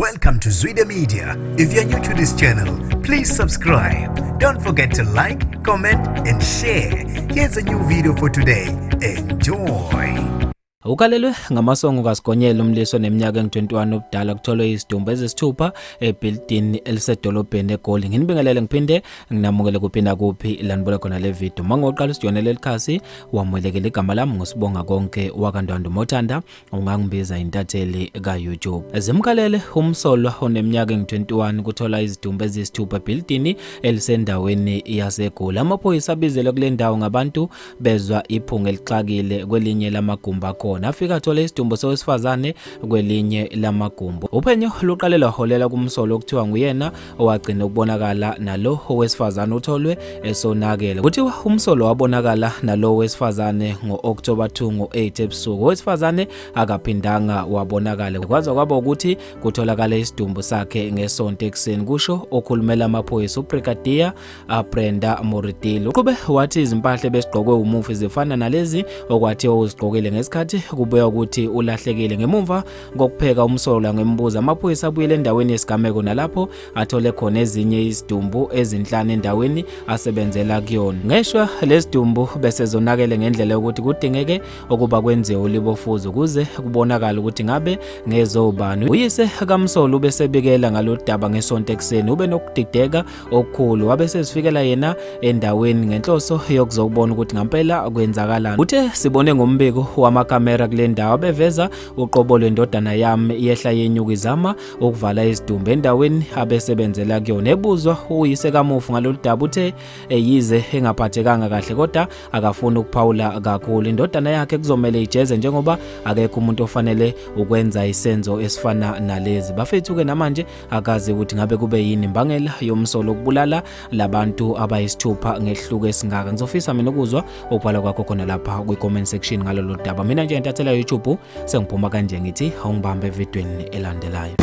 Welcome to Zwida Media. If you're new to this channel, please subscribe. Don't forget to like, comment, and share. Here's a new video for today. Enjoy. Ukalelwe ngamasongo kaSigonyela umlisa oneminyaka engu-21 ubudala kutholwe izidumbu ezisithupha ebhilidini elisedolobheni eGoli. Nginibingelele ngiphinde nginamukele kuphi nakuphi la nibuka khona le video. Uma ngoqala usijoyinele leli khasi wamukelekile, igama lami nguSibonga Konke wakaNdwandwe, mawuthanda ungangibiza intatheli ka-YouTube. Zimkhalele umsolwa oneminyaka engu-21 kuthola izidumbu ezisithupha ebhilidini elisendaweni yaseGoli. Amaphoyisa abizelwe kule ndawo ngabantu bezwa iphunga elixakile kwelinye lamagumbi akhona. Afika athola isidumbu sowesifazane kwelinye lamagumbi. Uphenyo luqale lwaholela kumsolwa okuthiwa nguyena owagcina ukubonakala nalo owesifazane utholwe esonakele. Kuthiwa umsolwa wabonakala nalo wesifazane ngo-October 2 ngo-8 ebusuku. Owesifazane akaphindanga wabonakala. Kwaze kwaba ukuthi kutholakala isidumbu sakhe ngeSonto ekuseni, kusho okhulumela amaphoyisa uBrigadier Brenda Muridili. Uqhube wathi izimpahla ebezigqokwe umufi zifana nalezi okwathiwa uzigqokile ngesikhathi kubuya ukuthi ulahlekile. Ngemumva kokupheka umsolwa ngembuzo, amaphoyisa abuyele endaweni yesigameko nalapho athole khona ezinye izidumbu ezinhlanu endaweni asebenzela kuyona. Ngeshwa lezidumbu bese zonakele ngendlela yokuthi kudingeke ukuba kwenziwe ulibofuzo ukuze kubonakale ukuthi ngabe ngezobani. Uyise kamsolwa ubesebikela ngalolu daba ngeSonto ekuseni, ube nokudideka okukhulu wabe sezifikela yena endaweni ngenhloso yokuzobona ukuthi ngampela kwenzakalani. Uthe sibone ngombiko wamakhamera kule ndawo abeveza uqobo lwendodana yami yehla yenyuka izama ukuvala izidumbu endaweni abesebenzela kuyona. Ebuzwa uyise kamufi ngalolu daba, uthe yize engaphathekanga kahle kodwa akafuni ukuphawula kakhulu. Indodana yakhe kuzomele ijeze njengoba akekho umuntu ofanele ukwenza isenzo esifana nalezi. Bafethu-ke, namanje akazi ukuthi ngabe kube yini imbangela yomsolo okubulala labantu abayisithupha ngesihluku esingaka. Ngizofisa mina ukuzwa ukubhala kwakho khona lapha kwi-comment section ngalolu daba. Mina nje intathela YouTube sengiphuma kanje, ngithi awungibambe evidweni elandelayo.